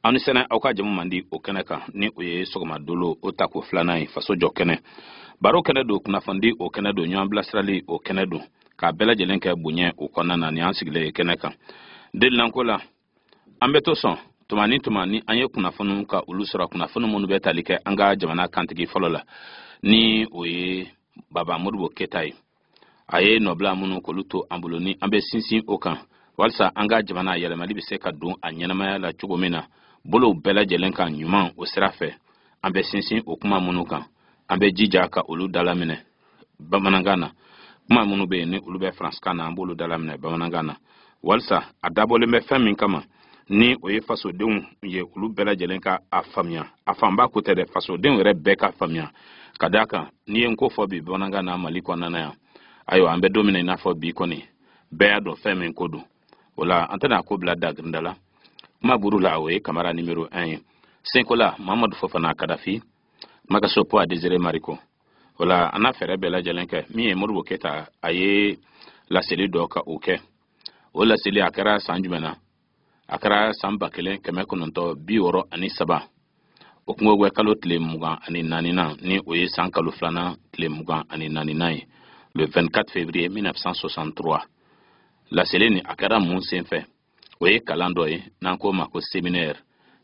Aw ni sɛnɛ aw ka jamu mandi o kɛnɛ kan, ni o ye sɔgɔma dolo o tako filanan ye. Faso jɔ kɛnɛ, baro kɛnɛ don, kunnafonidi o kɛnɛ don, ɲɔgɔn bilasirali o kɛnɛ don, k'a bɛɛ lajɛlen kɛ bonya o kɔnɔna na. Ni an sigilen ye kɛnɛ kan delilanko la, an bɛ to sɔn tuma ni tuma ni an ye kunnafoniw ka olu sɔrɔ, kunnafoni minnu bɛ tali kɛ an ka jamana kantigi fɔlɔ la, ni o ye Baba Modibo Keyita ye. A ye nɔbila minnu k'olu to an bolo, ni an bɛ sinsin o kan walisa an ka jamana yɛlɛmali bɛ se ka don a ɲɛnamaya la cogo min na bolow bɛɛ lajɛlen kan ɲuman. O sira fɛ, an bɛ sinsin o kuma minnu kan, an bɛ jija ka olu dalaminɛ bamanankan na. Kuma minnu bɛ yen ni olu bɛ faransikan na, an b'olu dalaminɛ bamanankan na, walisa a dabɔlen bɛ fɛn min kama, ni o ye fasodenw ye, olu bɛɛ lajɛlen ka a faamuya. A fanba ko tɛ dɛ, fasodenw yɛrɛ bɛɛ ka faamuya. Ka d'a kan, n'i ye n ko fɔ bi bamanankan na Mali kɔnɔna na yan, ayiwa, an bɛ don min na i n'a fɔ bi kɔni, bɛɛ y'a dɔn fɛn min ko don. O la, an tɛna ko bila dagirinda la. Kuma buru la, o ye Kamara numéro 1 ye. Senkola Mamadu Fofana Kadafi, Makaso Po a Désiré Mariko. O la, an n'a fɛɛrɛ bɛɛ lajɛlen kɛ. Min ye Modibo Keyita, a ye laseli dɔ ka o kɛ. O laseli a kɛra san jumɛn na? A kɛra san 1963, o kungogwɛ kalo tile 24nan, ni o ye san kalo filanan tile 24nan ye, le 24 février 1963. Laseli ni a kɛra mun sen fɛ? O ye kalan dɔ ye n'an k'o ma ko séminaire,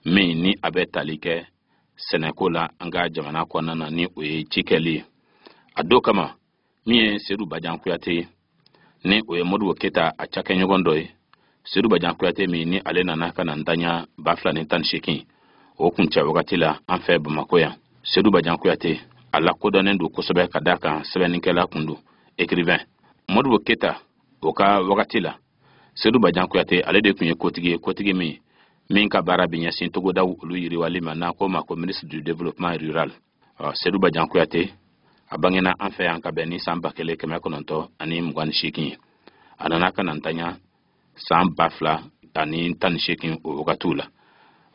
min ni a bɛ tali kɛ sɛnɛko la an ka jamana kɔnɔna na, ni o ye cikɛli ye. A don kama, min ye Sedu Bajan Kuyate ye, ni o ye Modibo Keyita a cakɛɲɔgɔn dɔ ye, Sedu Bajan Kuyate min ni ale nana ka na ntanya 2018 o kuncɛ wagati la an fɛ Bamakɔ yan. Sedu Bajan Kuyate, a lakodɔnnen don kosɛbɛ ka d'a kan sɛbɛnnikɛla kun don, écrivain. Modibo Keyita o ka wagati la, Sedu Bajan Kuyate ale de tun ye kotigi ye, kotigi min ka baara bɛ ɲɛsin togodaw olu yiriwali ma, n'an k'o ma ko ministre du Développement rural. Sedu Bajan Kuyate, a bangena an fɛ yan ka bɛn ni san 1928 ye. A nana ka na ntanya san 2018 o wagatiw la.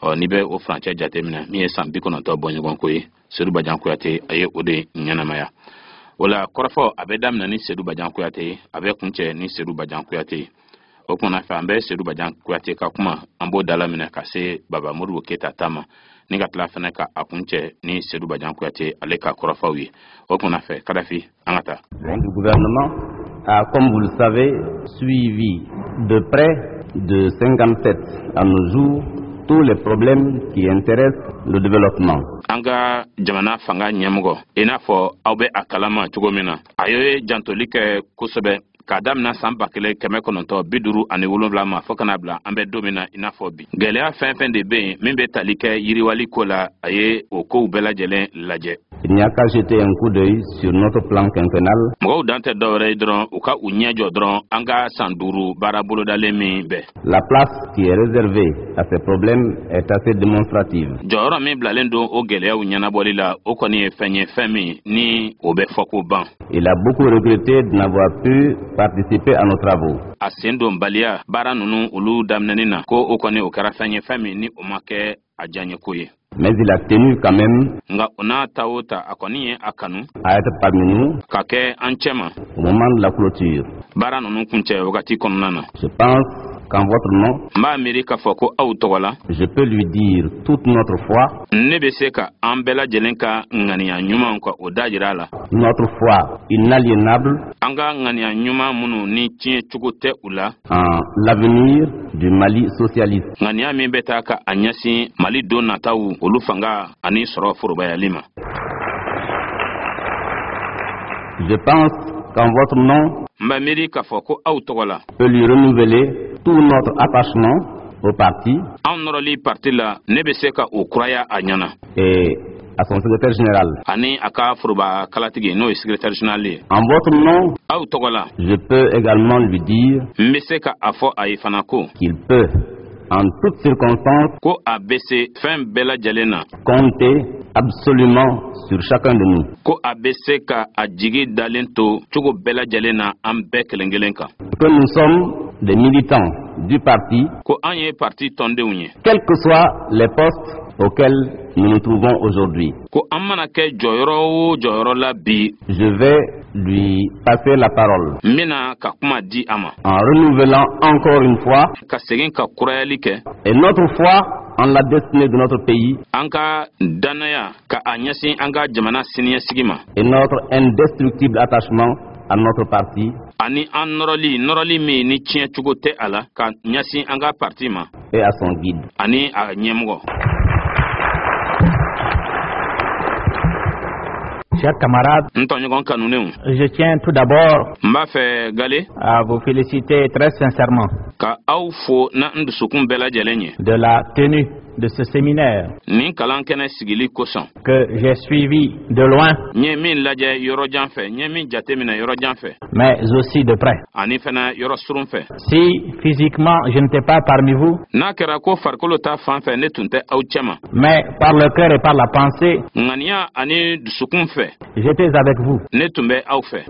Ɔ, n'i bɛ o furancɛ jateminɛ, min ye san 90 bɔɲɔgɔnko ye, Sedu Bajan Kuyate a ye o de ɲɛnamaya. O la, kɔrɔfɔ a bɛ daminɛ ni Sedu Bajan Kuyate ye, a bɛ kuncɛ ni Sedu Bajan Kuyate ye. O kumana fɛ, an bɛ Sedu Bajan Kuyate ka kuma, an b'o dalaminɛ ka se Baba Modibo Keyita ta ma, ni ka tila fɛnɛ ka a kuncɛ ni Sedu Bajan Kuyate ale ka kɔrɔfɔw ye. O kumana fɛ, Kadafi, an ka taa. Le gouvernement a, comme vous le savez, suivi de près de 57 à nos jours tous les problèmes qui intéressent le développement. An ka jamana fanga ɲɛmɔgɔ, i n'a fɔ aw bɛ a kalama cogo min na, a ye jantoli kɛ kosɛbɛ k'a damina san 1957 ma fɔɔ ka n'a bila an bɛ don min na i n'a fɔ bi. Gwɛlɛya fɛn fɛn de bɛ yen min bɛ tali kɛ yiriwali ko la, a ye o kow bɛɛ lajɛlen lajɛ. Il n'y a qu'à jeter un coup d'œil sur notre plan quinquennal. Mɔgɔw dan tɛ dɔwɛrɛ ye dɔrɔn, u ka u ɲɛ jɔ dɔrɔn an ka san 5 baara bolodalen min bɛɛ. La place qui est réservée à ces problèmes est assez démonstrative. Jɔyɔrɔ min bilalen don o gwɛlɛyaw ɲɛnabɔli la, o kɔni ye fɛn ye, fɛn min ni o bɛ fɔ ko ban. Il a beaucoup regretté de n'avoir pu participer à nos travaux. A sen don baliya baara ninnu olu daminɛni na, ko o kɔni o kɛra fɛn ye, fɛn min ni o ma kɛ a diyaɲɛko ye. Mais il a tenu quand même Nka o n'a ta o ta, a kɔni ye a kanu à être parmi nous ka kɛ an cɛma au moment de la clôture. baara ninnu kuncɛ wagati kɔnɔna na. Je pense qu'en votre nom, N b'a miiri k'a fɔ ko aw tɔgɔ la, je peux lui dire toute notre foi, ne bɛ se ka an bɛɛ lajɛlen ka ŋaniya ɲuman ka o da jira a la, notre foi inaliénable an ka ŋaniya ɲuman minnu ni tiɲɛ cogo tɛ u la, en l'avenir du Mali socialiste. ŋaniya min bɛ taa ka a ɲɛsin Mali don nataw olu fanga ani sɔrɔ forobayali ma. Je pense qu'en votre nom, N bɛ miiri k'a fɔ ko aw tɔgɔ la, je peux lui renouveler tout notre attachement au parti anw nɔrɔli parti la, ne bɛ se ka o kuraya a ɲɛna et à son secrétaire général. ani a ka foroba kalatigi, n'o ye secrétaire général ye. En votre nom, Aw tɔgɔ la, je peux également lui dire n bɛ se ka a fɔ a ye fana ko qu'il peut, en toutes circonstances, ko a bɛ se fɛn bɛɛ lajɛlen na, compter absolument sur chacun de nous. ko a bɛ se ka a jigi dalen to cogo bɛɛ lajɛlen na an bɛɛ kelen kelen kan, Que nous sommes des militants du parti, ko an ye parti tɔndenw ye, quels que soient les postes auxquels nous nous trouvons aujourd'hui. ko an mana kɛ jɔyɔrɔ o jɔyɔrɔ la bi. Je vais lui passer la parole N bɛna ka kuma di a ma en renouvelant encore une fois ka segin ka kurayali kɛ et notre foi en la destinée de notre pays An ka dannaya ka a ɲɛsin an ka jamana siniɲɛsigi ma, et notre indestructible attachement à notre parti ani an nɔrɔli, nɔrɔli min ni tiɲɛ cogo tɛ a la, ka ɲɛsin an ka parti ma et à son guide. ani a ɲɛmɔgɔ. Chers camarades, N tɔɲɔgɔn kanunenw, je tiens tout d'abord n b'a fɛ gale à vous féliciter très sincèrement ka aw fo na n dusukun bɛɛ lajɛlen ye de la tenue de ce séminaire nin kalan kɛnɛ sigili kosɔn que j'ai suivi de loin, n ye min lajɛ yɔrɔ jan fɛ, n ye min jate minɛ yɔrɔ jan fɛ, mais aussi de près. ani fana yɔrɔ surun fɛ. Si physiquement je n'étais pas parmi vous, N'a kɛra ko farikolo ta fan fɛ ne tun tɛ aw cɛma, mais par le cœur et par la pensée, ŋaniya ani dusukun fɛ, j'étais avec vous. ne tun bɛ aw fɛ.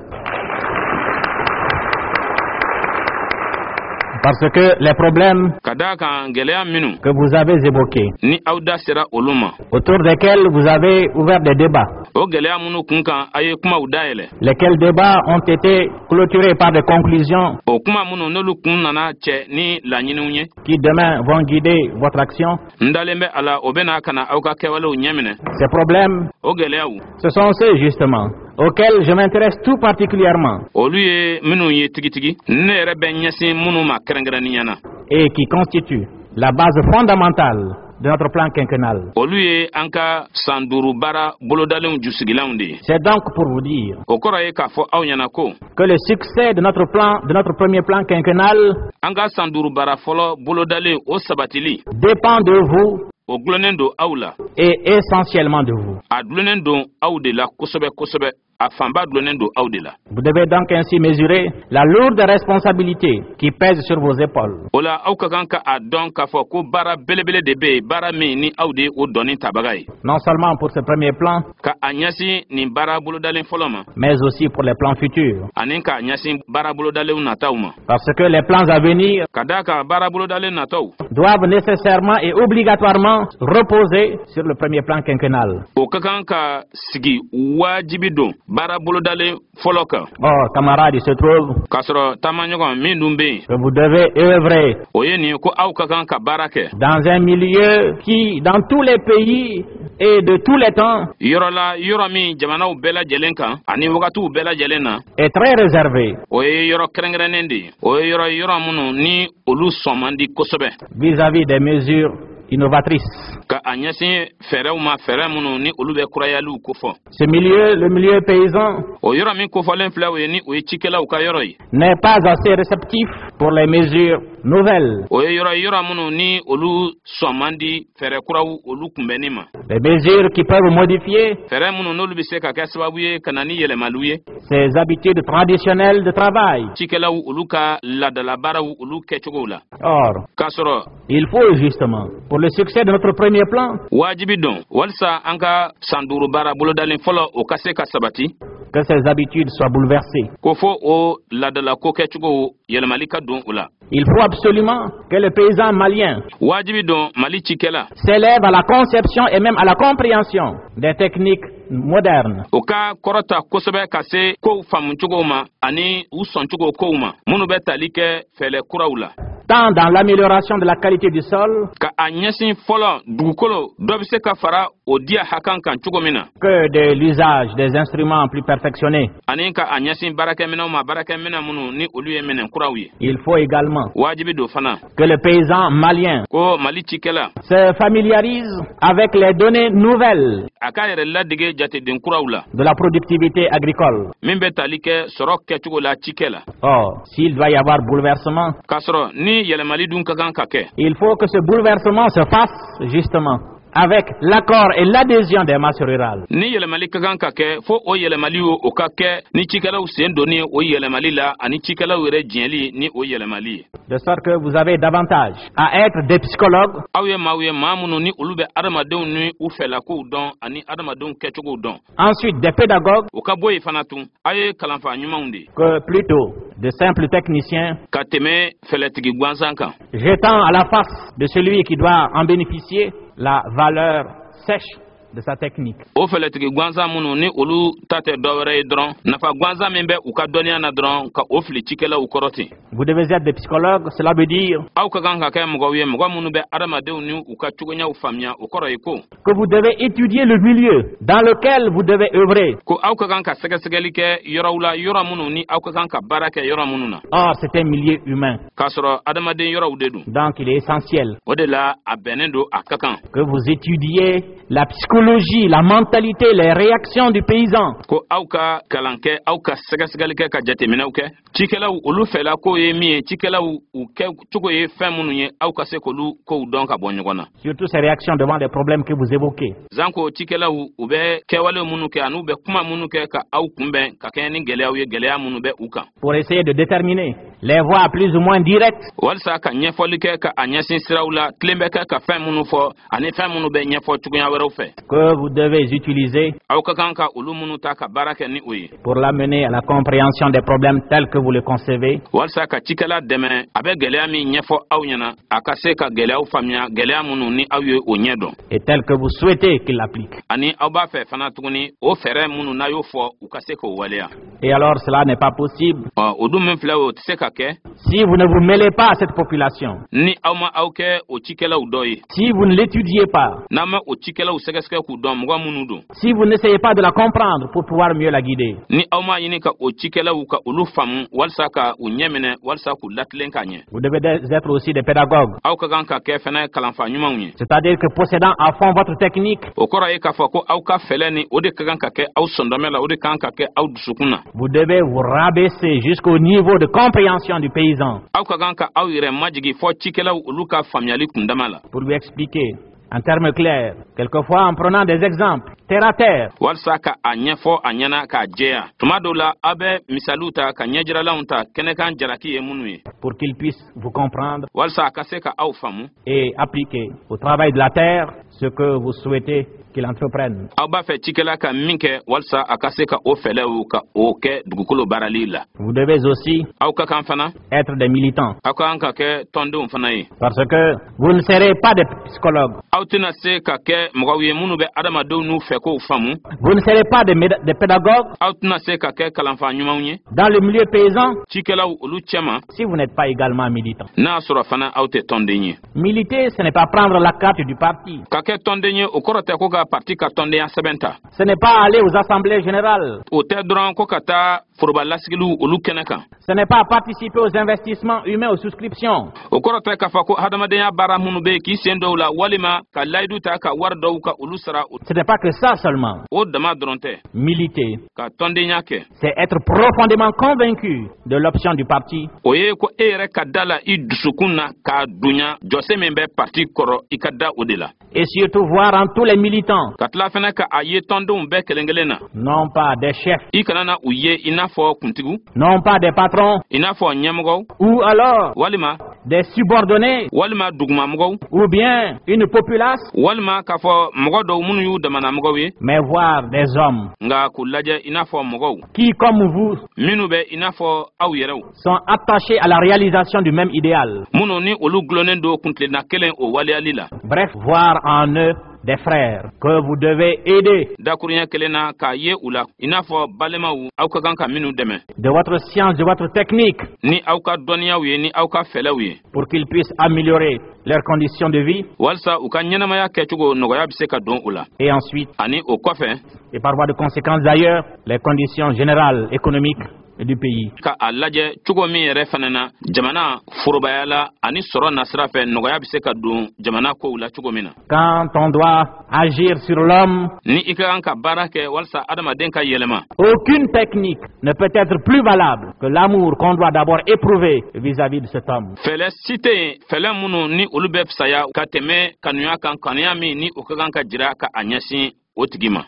Parce que les problèmes Ka daa kan gɛlɛya minnu que vous avez évoqués, ni aw da sera olu ma, autour desquels vous avez ouvert des débats, o gɛlɛya minnu kun kan a ye kumaw dayɛlɛ, lesquels débats ont été clôturés par des conclusions o kuma minnu n'olu kun nana cɛ ni laɲiniw ye, qui demain vont guider votre action, n dalen bɛ a la o bɛna ka na aw ka kɛwalew ɲɛminɛ, ces problèmes, o gɛlɛyaw, ce sont ceux justement auxquels je m'intéresse tout particulièrement olu ye minnu ye tigitigi ne yɛrɛ bɛ ɲɛsin minnu ma kɛrɛnkɛrɛnnenya na, et qui constituent la base fondamentale de notre plan quinquennal. Olu ye an ka san 5 baara bolodalenw jusigilanw de ye. C'est donc pour vous dire O kɔrɔ ye k'a fɔ aw ɲɛna ko que le succès de notre plan, de notre premier plan quinquennal, an ka san 5 baara fɔlɔ bolodalen, o sabatili dépend de vous o gulonnen don aw la et essentiellement de vous. A dulonnen don aw de la kosɛbɛ kosɛbɛ, a fanba dulonnen don aw de la. Vous devez donc ainsi mesurer la lourde responsabilité qui pèse sur vos épaules. O la aw ka kan ka a dɔn k'a fɔ ko baara belebele de bɛ yen, baara min ni aw de ye o dɔnni tabaga ye, Non seulement pour ce premier plan, ka a ɲɛsin nin baara bolodalen fɔlɔ ma, mais aussi pour les plans futurs. ani k'a ɲɛsin baara bolodalenw nataw ma. Parce que les plans à venir Ka d'a kan baara bolodalen nataw doivent nécessairement et obligatoirement reposer sur le premier plan quinquennal. o ka kan ka sigi, wajibi don, baara bolodalen fɔlɔ kan. Or, camarades, il se trouve K'a sɔrɔ taamaɲɔgɔn min dun bɛ yen, que vous devez œuvrer o ye nin ye ko aw ka kan ka baara kɛ dans un milieu qui, dans tous les pays et de tous les temps, yɔrɔ la, yɔrɔ min jamanaw bɛɛ lajɛlen kan ani wagatiw bɛɛ lajɛlen na, est très réservé o ye yɔrɔ kɛrɛnkɛrɛnnen de ye, o ye yɔrɔ, yɔrɔ minnu ni olu sɔn man di kosɛbɛ vis-à-vis des mesures innovatrices. ka a ɲɛsin fɛɛrɛw ma, fɛɛrɛ minnu ni olu bɛ kurayaliw kofɔ. Ce milieu, le milieu paysan, O yɔrɔ min kofɔlen filɛ, o ye ni o ye cikɛlaw ka yɔrɔ ye, n'est pas assez réceptif pour les mesures nouvelles, o ye yɔrɔ, yɔrɔ minnu ni olu sɔn man di fɛɛrɛ kuraw olu kunbɛnni ma, les mesures qui peuvent modifier fɛɛrɛ minnu n'olu bɛ se ka kɛ sababu ye ka na ni yɛlɛmaliw ye ces habitudes traditionnelles de travail. cikɛlaw olu ka ladala baaraw olu kɛcogow la. Or, K'a sɔrɔ il faut justement, pour le succès de notre premier plan, wajibi don, walisa an ka san 5 baara bolodalen fɔlɔ o ka se ka sabati, que ces habitudes soient bouleversées. ko fo o ladala ko kɛcogo yɛlɛmali ka don o la. Il faut absolument que le paysan malien Wajibi don Mali cikɛla s'élève à la conception et même à la compréhension des techniques modernes o ka kɔrɔta kosɛbɛ ka se kow faamucogow ma ani u sɔncogo kow ma minnu bɛ tali kɛ fɛɛrɛ kuraw la, tant dans l'amélioration de la qualité du sol ka a ɲɛsin fɔlɔ dugukolo dɔ bɛ se ka fara o diya hakan kan cogo min na, que de l'usage des instruments plus perfectionnés. ani ka a ɲɛsin baarakɛminɛw ma, baarakɛminɛ minnu ni olu ye minɛn kuraw ye. Il faut également Wajibi don fana que le paysan malien ko Mali cikɛla se familiarise avec les données nouvelles a k'a yɛrɛ ladege jateden kuraw la de la productivité agricole. min bɛ tali kɛ sɔrɔ kɛcogo la cikɛ la. Or, s'il doit y avoir bouleversement, K'a sɔrɔ ni yɛlɛmali dun ka kan ka kɛ, il faut que ce bouleversement se fasse justement avec l'accord et l'adhésion des masses rurales. Ni yɛlɛmali ka kan ka kɛ, fo o yɛlɛmali o, o ka kɛ ni cikɛlaw sen donni ye o yɛlɛmali la ani cikɛlaw yɛrɛ diɲɛli ni o yɛlɛmali ye. De sorte que vous avez davantage à être des psychologues Aw ye maaw ye, maa minnu ni olu bɛ adamadenw ni u fɛlakow dɔn ani adamadenw kɛcogow dɔn, ensuite des pédagogues, O ka bɔ yen fana tun, aw ye kalanfa ɲumanw de ye que plutôt de simples techniciens ka tɛmɛ fɛlɛtigi gansan kan, jetant à la face de celui qui doit en bénéficier la valeur sèche de sa technique. O fɛlɛtigi gansan minnu ni olu ta tɛ dɔwɛrɛ ye dɔrɔn, nafa gansan min bɛ u ka dɔnniya na dɔrɔn, ka o fili cikɛlaw kɔrɔ ten. Vous devez être des psychologues, cela veut dire Aw ka kan ka kɛ mɔgɔw ye, mɔgɔ minnu bɛ adamadenw ni u ka cogoyaw faamuya. O kɔrɔ ye ko que vous devez étudier le milieu dans lequel vous devez œuvrer. ko aw ka kan ka sɛgɛsɛgɛli kɛ yɔrɔw la, yɔrɔ minnu ni aw ka kan ka baara kɛ yɔrɔ minnu na. Or, c'est un milieu humain. K'a sɔrɔ adamaden yɔrɔw de don. Donc, il est essentiel O de la, a bɛnnen don, a ka kan que vous étudiez la psychologie, la mentalité, les réactions du paysan. ko aw ka kalan kɛ, aw ka sɛgɛsɛgɛli kɛ, ka jateminɛw kɛ cikɛlaw olu fɛla ko ye min ye, cikɛlaw u kɛ cogo ye fɛn minnu ye, aw ka se k'olu kow dɔn ka bɔ ɲɔgɔn na. Surtout ces réactions devant les problèmes que vous évoquez. Zanko cikɛlaw u bɛ kɛwale minnu kɛ ani u bɛ kuma minnu kɛ ka aw kunbɛn ka kɛɲɛ ni gɛlɛyaw ye, gɛlɛya minnu bɛ u kan. Pour essayer de déterminer les voies plus ou moins directes Walisa ka ɲɛfɔli kɛ ka a ɲɛsin siraw la tilen bɛ kɛ ka fɛn minnu fɔ ani fɛn minnu bɛ ɲɛfɔ cogoya wɛrɛw fɛ que vous devez utiliser aw ka kan ka olu minnu ta ka baara kɛ ni o ye pour l'amener à la compréhension des problèmes tels que vous les concevez walisa ka cikɛla dɛmɛ, a bɛ gɛlɛya min ɲɛfɔ aw ɲɛna, a ka se ka gɛlɛyaw faamuya, gɛlɛya minnu ni aw ye o ɲɛ dɔn et tels que vous souhaitez qu'il l'applique. ani aw b'a fɛ fana tuguni, o fɛɛrɛ minnu n'a y'o fɔ, u ka se k'o waleya. Et alors, cela n'est pas possible Ɔ, o dun min filɛ, o tɛ se ka kɛ si vous ne vous mêlez pas à cette population, ni aw ma aw kɛ o cikɛlaw dɔ ye, si vous ne l'étudiez pas, n'aw ma o cikɛlaw sɛgɛsɛgɛ k'u dɔn, mɔgɔ minnu don, si vous n'essayez pas de la comprendre pour pouvoir mieux la guider. ni aw ma ɲini ka o cikɛlaw ka olu faamu walisa ka u ɲɛ minɛ, walisa k'u latilen ka ɲɛ. Vous devez être aussi des pédagogues, Aw ka kan ka kɛ fɛnɛ kalanfa ɲumanw ye. c'est-à-dire que possédant à fond votre technique, O kɔrɔ ye k'a fɔ ko aw ka fɛlɛ ni o de ka kan ka kɛ aw sɔndɔmɛ la, o de kan ka kɛ aw dusukun na. vous devez vous rabaisser jusqu'au niveau de compréhension du paysan Aw ka kan ka aw yɛrɛ majigi fɔ cikɛlaw olu ka faamuyali kundama la pour lui expliquer en termes clairs, quelquefois en prenant des exemples terre à terre, walisa ka a ɲɛfɔ a ɲɛna k'a jɛya. Tuma dɔw la, aw bɛ misaliw ta ka ɲɛjiralanw ta kɛnɛkan jalaki ye minnu ye pour qu'il puisse vous comprendre walisa a ka se ka aw faamu et appliquer au travail de la terre ce que vous souhaitez qu'il entreprenne. aw b'a fɛ cikɛla ka min kɛ, walisa a ka se ka o fɛlɛw ka o kɛ dugukolo baarali la. Vous devez aussi Aw ka kan fana être des militants, aw ka kan ka kɛ tɔndenw fana ye, parce que vous ne serez pas des psychologues, Aw tɛna se ka kɛ mɔgɔw ye minnu bɛ adamadenw n'u fɛkow faamu, vous ne serez pas des pédagogues aw tɛna se ka kɛ kalanfa ɲumanw ye dans le milieu paysan cikɛlaw olu cɛma si vous n'êtes pas également militant. n'a y'a sɔrɔ fana aw tɛ tɔnden ye. Militer, ce n'est pas prendre la carte du parti, Ka kɛ tɔnden ye, o kɔrɔ tɛ ko ka parti ka tɔndenya sɛbɛn ta. ce n'est pas aller aux assemblées générales, O tɛ dɔrɔn ko ka taa foroba lasigiliw olu kɛnɛ kan. ce n'est pas participer aux investissements humains, aux souscriptions. O kɔrɔ tɛ k'a fɔ ko hadamadenya baara minnu bɛ yen, k'i sen dɔw la walima ka layidu ta ka wari dɔw ka olu sara. Ce n'est pas que ça seulement. O dama dɔrɔn tɛ. Militer, Ka tɔndenya kɛ, c'est être profondément convaincu de l'option du parti o ye ko e yɛrɛ ka da la i dusukun na k'a dunya jɔsen min bɛ parti kɔrɔ, i ka da o de la, et surtout voir en tous les militants, ka tila fɛnɛ ka a ye tɔndenw bɛɛ kelen kelen na, non pas des chefs, i kana na u ye i n'a fɔ kuntigiw, non pas des patrons, i n'a fɔ ɲɛmɔgɔw, ou alors walima des subordonnés, walima dugumamɔgɔw, ou bien une populace, walima k'a fɔ mɔgɔ dɔw minnu y'u damanamɔgɔw ye, mais voir des hommes nka k'u lajɛ i n'a fɔ mɔgɔw qui, comme vous, minnu bɛ i n'a fɔ aw yɛrɛw, sont attachés à la réalisation du même idéal. minnu ni olu gulonnen don kuntilenna kelen o waleyali la. Bref, voir en eux des frères que vous devez aider Dakuruɲɛ kelen na, k'a ye u la i n'a fɔ balimaw aw ka kan ka minnu dɛmɛ de votre science, de votre technique, ni aw ka dɔnniyaw ye, ni aw ka fɛlɛw ye, pour qu'ils puissent améliorer leurs conditions de vie walisa u ka ɲɛnamaya kɛcogo nɔgɔya bɛ se ka don u la, et ensuite, ani o kɔfɛ, et par voie de conséquence d'ailleurs, les conditions générales économiques du pays. ka a lajɛ cogo min yɛrɛ fana na jamana forobaya la ani sɔrɔ nasira fɛ, nɔgɔya bɛ se ka don jamana kow la cogo min na. Quand on doit agir sur l'homme, Ni i ka kan ka baara kɛ walisa adamaden ka yɛlɛma, aucune technique ne peut être plus valable que l'amour qu'on doit d'abord éprouver vis-à-vis de cet homme. fɛlɛ si tɛ yen, fɛlɛ minnu ni olu bɛ fisaya ka tɛmɛ kanuya kan, kanuya min ni o ka kan ka jira ka a ɲɛsin o tigi ma.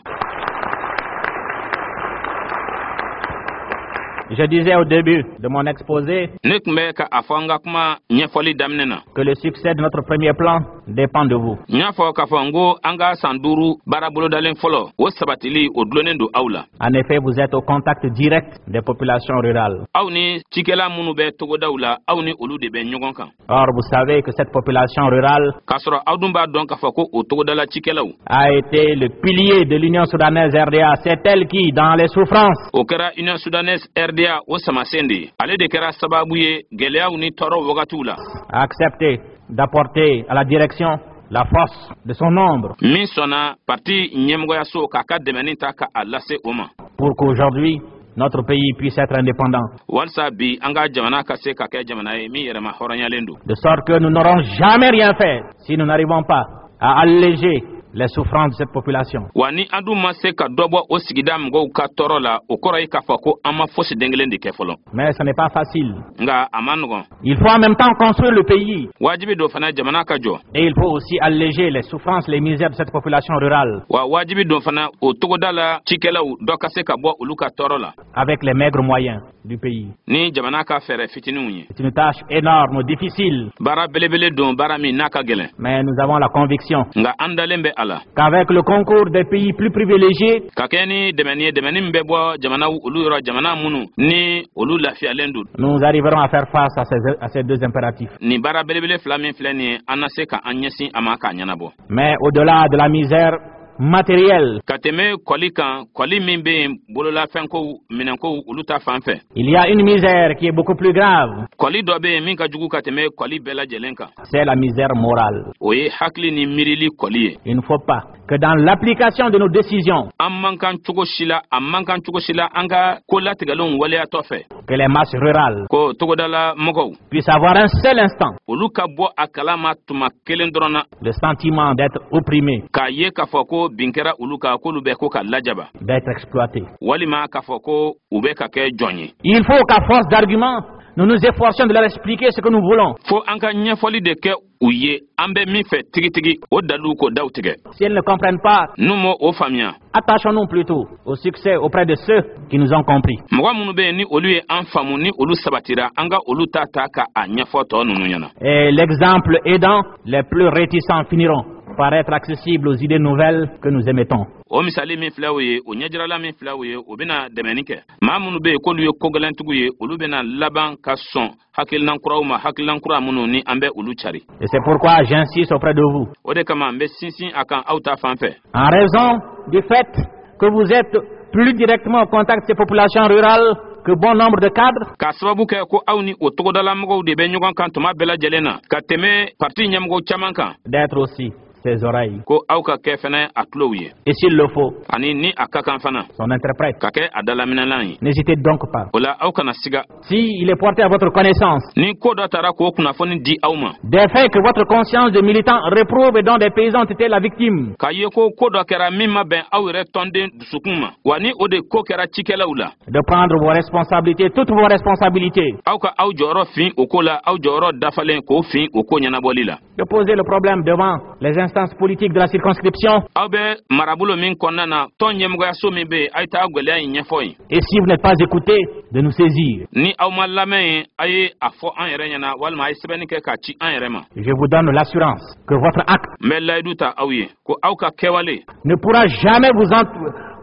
Je disais au début de mon exposé Ne tun bɛ ka a fɔ an ka kuma ɲɛfɔli daminɛ na que le succès de notre premier plan dépend de vous. N y'a fɔ k'a fɔ n ko an ka san 5 baara bolodalen fɔlɔ, o sabatili, o dulonnen don aw la. En effet, vous êtes au contact direct des populations rurales. Aw ni cikɛla minnu bɛ togodaw la, aw ni olu de bɛ ɲɔgɔn kan. Or, vous savez que cette population rurale K'a sɔrɔ aw dun b'a dɔn k'a fɔ ko o togodala cikɛlaw a été le pilier de l'Union soudanaise RDA. C'est elle qui, dans les souffrances, o kɛra Union soudanaise RDA o samasen de ye. Ale de kɛra sababu ye gɛlɛyaw ni tɔɔrɔw wagatiw la, a accepté d'apporter à la direction la force de son nombre min sɔnna parti ɲɛmɔgɔyaso k'a ka dɛmɛni ta ka a lase o ma, pour qu'aujourd'hui notre pays puisse être indépendant. walisa bi an ka jamana ka se ka kɛ jamana ye min yɛrɛma hɔrɔnyalen don. De sorte que nous n'aurons jamais rien fait si nous n'arrivons pas à alléger les souffrances de cette population. Wa ni an dun ma se ka dɔ bɔ o sigida mɔgɔw ka tɔɔrɔ la, o kɔrɔ ye k'a fɔ ko an ma fosi den kelen de kɛ fɔlɔ. Mais ce n'est pas facile. Nka a ma nɔgɔn. Il faut en même temps construire le pays. Wajibi don fana jamana ka jɔ. Et il faut aussi alléger les souffrances, les misères de cette population rurale Wa wajibi don fana o togoda la cikɛlaw, dɔ ka se ka bɔ olu ka tɔɔrɔ la avec les maigres moyens du pays. ni jamana ka fɛɛrɛ fitininw ye. C'est une tâche énorme, difficile, Baara belebele don, baara min n'a ka gɛlɛn, mais nous avons la conviction nka an dalen bɛ a la qu'avec le concours des pays plus privilégiés, ka kɛ ni dɛmɛni ye, dɛmɛni min bɛ bɔ jamanaw olu yɔrɔ, jamana minnu ni olu lafiyalen don, nous arriverons à faire face à ces deux impératifs. Nin baara belebele fila min filɛ nin ye, an na se ka an ɲɛsin a ma k'a ɲɛnabɔ. Mais au-delà de la misère matérielle, Ka tɛmɛ kɔli kan, kɔli min bɛ yen bololafɛnkow, minɛnkow, olu ta fan fɛ, il y a une misère qui est beaucoup plus grave, kɔli dɔ bɛ yen min ka jugu ka tɛmɛ kɔli bɛɛ lajɛlen kan. c'est la misère morale. O ye hakili ni miirili kɔli ye. Il ne faut pas que dans l'application de nos décisions, An man kan cogo si la, a man kan cogo si la, an ka ko latigɛlenw waleyatɔ fɛ, que les masses rurales ko togodala mɔgɔw puissent avoir un seul instant olu ka bɔ a kalama tuma kelen dɔrɔn na le sentiment d'être opprimé, k'a ye k'a fɔ ko bin kɛra olu kan, k'olu bɛ ko ka lajaba, d'être exploité. walima k'a fɔ ko u bɛ ka kɛ jɔn ye. Il faut qu'à force d'arguments, nous nous efforcions de leur expliquer ce que nous voulons. Fo an ka ɲɛfɔli de kɛ u ye an bɛ min fɛ tigitigi, o dalilu k'o daw tigɛ. Si elles ne comprennent pas, N'u m'o o faamuya, attachons-nous plutôt au succès auprès de ceux qui nous ont compris. mɔgɔ minnu bɛ yen ni olu ye an faamu, ni olu sabatira, an ka olu ta ta ka a ɲɛfɔ tɔ ninnu ɲɛna. Et l'exemple aidant, les plus réticents finiront par être accessibles aux idées nouvelles que nous émettons. O misali min filɛ o ye, o ɲɛjirala min filɛ o ye, o bɛna dɛmɛni kɛ. Maa minnu bɛ yen k'olu ye kogɛlɛntigiw ye, olu bɛna laban ka sɔn hakilinan kuraw ma, hakilinan kura minnu ni an bɛ olu cari. Et c'est pourquoi j'insiste auprès de vous. O de kama n bɛ sinsin a kan aw ta fan fɛ. En raison du fait que vous êtes plus directement au contact de ces populations rurales que bon nombre de cadres, K'a sababu kɛ ko aw ni o togodalamɔgɔw de bɛ ɲɔgɔn kan tuma bɛɛ lajɛlen na ka tɛmɛ parti ɲɛmɔgɔw caman kan, d'être aussi ses oreilles. ko aw ka kɛ fɛnɛ a tulow ye. Et s'il le faut, Ani ni a ka kan fana, son interprète. ka kɛ a dalaminɛlan ye. N'hésitez donc pas. O la, aw kana siga. Si il est porté à votre connaissance Ni ko dɔ taara k'o kunnafoni di aw ma, des faits que votre conscience de militant réprouve et dont des paysans ont été la victime, k'a ye ko ko dɔ kɛra min ma bɛn aw yɛrɛ tɔnden dusukun ma, wa ni o de ko kɛra cikɛlaw la, de prendre vos responsabilités, toutes vos responsabilités, aw ka aw jɔyɔrɔ fin o ko la, aw jɔyɔrɔ dafalen k'o fin o ko ɲɛnabɔli la. De poser le problème devant les instances politiques de la circonscription. Aw bɛ marabolo min kɔnɔna na, tɔn ɲɛmɔgɔyaso min bɛ yen, a ye taa gwɛlɛya in ɲɛfɔ yen. Et si vous n'êtes pas écouté, de nous saisir. Ni aw ma lamɛn yen, a ye a fɔ an yɛrɛ ɲɛna, walima a ye sɛbɛnni kɛ k'a ci an yɛrɛ ma. Je vous donne l'assurance que votre acte N bɛ layidu ta aw ye ko aw ka kɛwale ne pourra jamais vous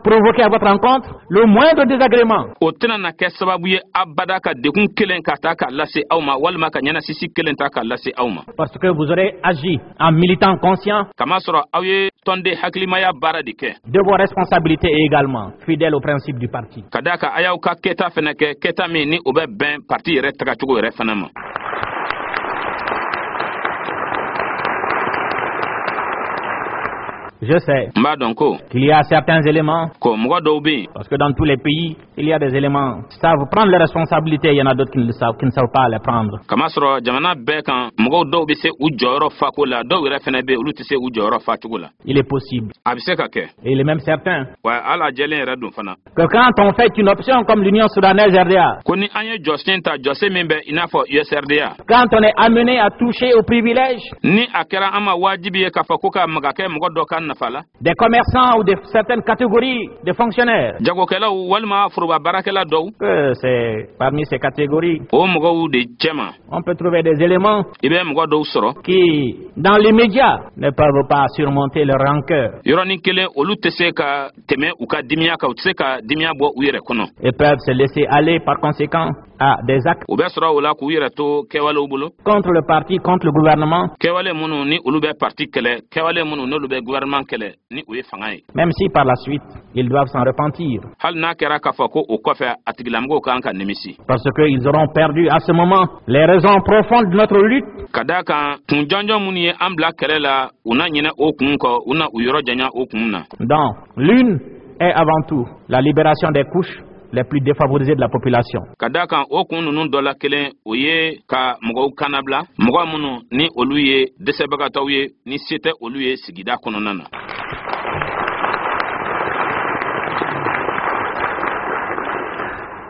provoquer à votre rencontre le moindre désagrément. o tɛna na kɛ sababu ye abada ka degun kelen ka taa k'a lase aw ma, walima ka ɲɛnasisi kelen ta k'a lase aw ma. Parce que vous aurez agi en militant conscient Kamasɔrɔ aw ye tɔnden hakilimaya baara de kɛ de vos responsabilités et également fidèle au principe du parti. Ka d'a kan a y'aw ka kɛta fɛnɛ kɛ, kɛta min ni o bɛ bɛn parti yɛrɛ tagacogo yɛrɛ fana ma. Je sais N b'a dɔn ko qu'il y a certains éléments, ko mɔgɔ dɔw bɛ yen, parce que dans tous les pays, il y a des éléments qui savent prendre les responsabilités, il y en a d'autres qui ne savent pas les prendre. Kamasɔrɔ jamana bɛɛ kan, mɔgɔw dɔw bɛ se u jɔyɔrɔ fako la, dɔw yɛrɛ fɛnɛ bɛ yen, olu tɛ se u jɔyɔrɔ facogo la. Il est possible, A bɛ se ka kɛ, et il est même certain, wa hali a jɛlen yɛrɛ don fana, que quand on fait une option comme l'Union soudanaise RDA, ko ni an ye jɔsen ta, jɔsen min bɛ i n'a fɔ USRDA, quand on est amené à toucher aux privilèges, ni a kɛra an ma wajibi ye k'a fɔ ko ka maga kɛ mɔgɔ dɔ ka nafa la. Des commerçants ou de certaines catégories de fonctionnaires. Jagokɛlaw walima foroba baarakɛla dɔw. Que c'est parmi ces catégories. O mɔgɔw de cɛma. On peut trouver des éléments. I bɛ mɔgɔ dɔw sɔrɔ. Qui, dans l'immédiat, ne peuvent pas surmonter leur rancœur. Yɔrɔnin kelen, olu tɛ se ka tɛmɛ u ka dimiya kan, u tɛ se ka dimiya bɔ u yɛrɛ kɔnɔ. Et peuvent se laisser aller par conséquent à des actes. U bɛ sɔrɔ o la k'u yɛrɛ to kɛwalew bolo. Contre le parti, contre le gouvernement. Kɛwale minnu ni olu bɛ parti kɛlɛ, kɛwale minnu n'olu bɛ gouvernement kɛlɛ ni o ye fanga ye. Même si par la suite, ils doivent s'en repentir. Hali n'a kɛra k'a fɔ ko o kɔfɛ, a tigilamɔgɔw kan ka nimisi. Parce qu'ils auront perdu à ce moment les raisons profondes de notre lutte. Ka d'a kan, kun jɔnjɔn minnu ye an bila kɛlɛ la, u na ɲinɛ o kun kɔ, u na u yɔrɔ janya o kun na. Donc, l'une est avant tout la libération des couches les plus défavorisées de la population. Ka d'a kan, o kun ninnu dɔ la kelen, o ye ka mɔgɔw kannabila, mɔgɔ minnu ni olu ye dɛsɛbagatɔw ye, ni se tɛ olu ye sigida kɔnɔna na.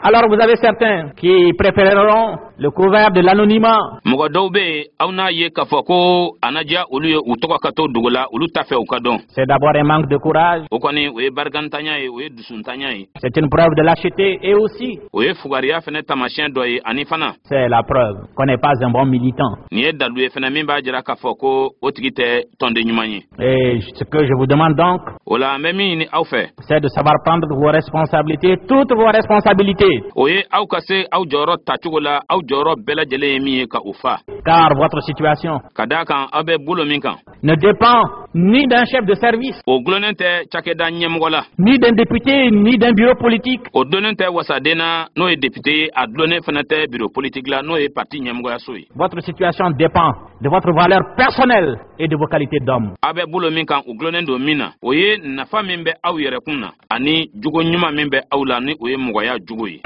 Alors vous avez certains qui préféreront le couvert de l'anonymat. Mɔgɔ dɔw bɛ yen, aw n'a ye k'a fɔ ko a na diya olu ye u tɔgɔ ka to dogo la, olu t'a fɛ u ka dɔn. C'est d'abord un manque de courage. O kɔni, o ye barikantanya ye, o ye dusuntanya ye. C'est une preuve de lâcheté et aussi. O ye fugariya fɛnɛ taamasiyɛn dɔ ye ani fana. C'est la preuve qu'on n'est pas un bon militant. Nin ye dalu ye fɛnɛ min b'a jira k'a fɔ ko o tigi tɛ tɔnden ɲuman ye. Et ce que je vous demande donc. O la, an bɛ min ɲini aw fɛ. C'est de savoir prendre vos responsabilités, toutes vos responsabilités. O ye aw ka se aw jɔyɔrɔ tacogo la, aw jɔyɔrɔ bɛɛ lajɛlen ye min ye, ka o fa. Car votre situation. Ka d'a kan, aw bɛ bolo min kan. Ne dépend ni d'un chef de service. O gulonnen tɛ cakɛda ɲɛmɔgɔ la. Ni d'un député, ni d'un bureau politique. O donnen tɛ wasaden na, n'o ye député ye, a dulonnen fana tɛ bureau politique la, n'o ye parti ɲɛmɔgɔyaso ye. Votre situation dépend de votre valeur personnelle et de vos qualités d'homme. Aw bɛ bolo min kan, o gulonnen don min na, o ye nafa min bɛ aw yɛrɛkun na ani jogo ɲuman min bɛ aw la, ni o ye mɔgɔya jogo ye.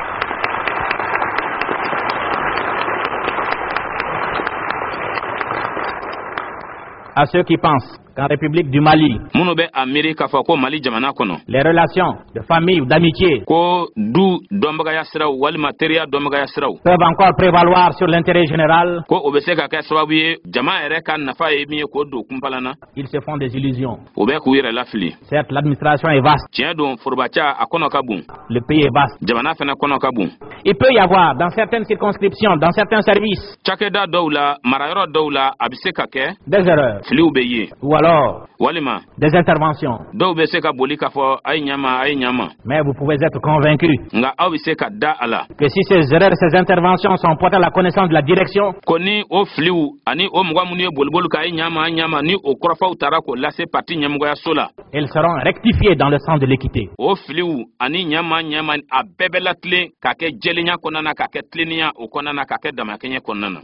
À ceux qui pensent qu'en République du Mali, minnu bɛ a miiri k'a fɔ ko Mali jamana kɔnɔ, les relations de famille ou d'amitié ko du dɔnbagaya siraw walima teriya dɔnbagaya siraw peuvent encore prévaloir sur l'intérêt général, ko o bɛ se ka kɛ sababu ye jama yɛrɛ ka nafa ye min ye, k'o don kunpala na, ils se font des illusions. O bɛ k'u yɛrɛ lafili. Certes, l'administration est vaste. Tiɲɛ don, forobaca a kɔnɔ ka bon. Le pays est vaste. Jamana fana kɔnɔ ka bon. Il peut y avoir dans certaines circonscriptions, dans certains services, cakɛda dɔw la, marayɔrɔ dɔw la, a bɛ se ka kɛ des erreurs. Filiw bɛ ye. Ou alors walima des interventions. Dɔw bɛ se ka boli k'a fɔ a ye ɲama, a ye ɲama. Mais vous pouvez être convaincu nka aw bɛ se ka da a la que si ces erreurs, ces interventions sont portées à la connaissance de la direction, ko ni o filiw ani o mɔgɔ minnu ye boliboli k'a ye ɲama, a ɲama, ni o kɔrɔfɔw taara k'o lase parti ɲɛmɔgɔyaso la, elles seront rectifiées dans le sens de l'équité. O filiw ani ɲama ɲama, a bɛɛ bɛ latilen k'a kɛ jɛlenya kɔnɔna na, k'a kɛ tilennenya o kɔnɔna na, k'a kɛ damakɛɲɛ kɔnɔna na.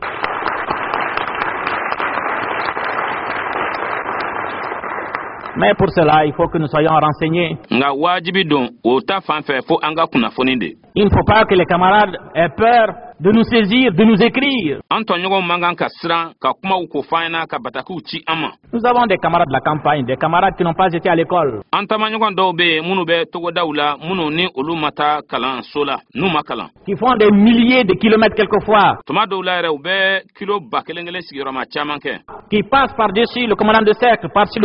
Mais pour cela, il faut que nous soyons renseignés. Nka wajibi don o ta fan fɛ, fo an ka kunnafoni de. Il ne faut pas que les camarades aient peur de nous saisir, de nous écrire. An tɔɲɔgɔnw man kan ka siran ka kumaw ko fɔ an ɲɛna, ka batakiw ci an ma. Nous avons des camarades de la campagne, des camarades qui n'ont pas été à l'école. An taamaɲɔgɔn dɔw bɛ yen minnu bɛ togodaw la, minnu ni olu ma taa kalanso la, n'u ma kalan. Qui font des milliers de kilomètres quelquefois. Tuma dɔw la yɛrɛ, u bɛ kilo 1000 kelen sigiyɔrɔma caman kɛ. Qui passent par-dessus le commandant de cercle, par-dessus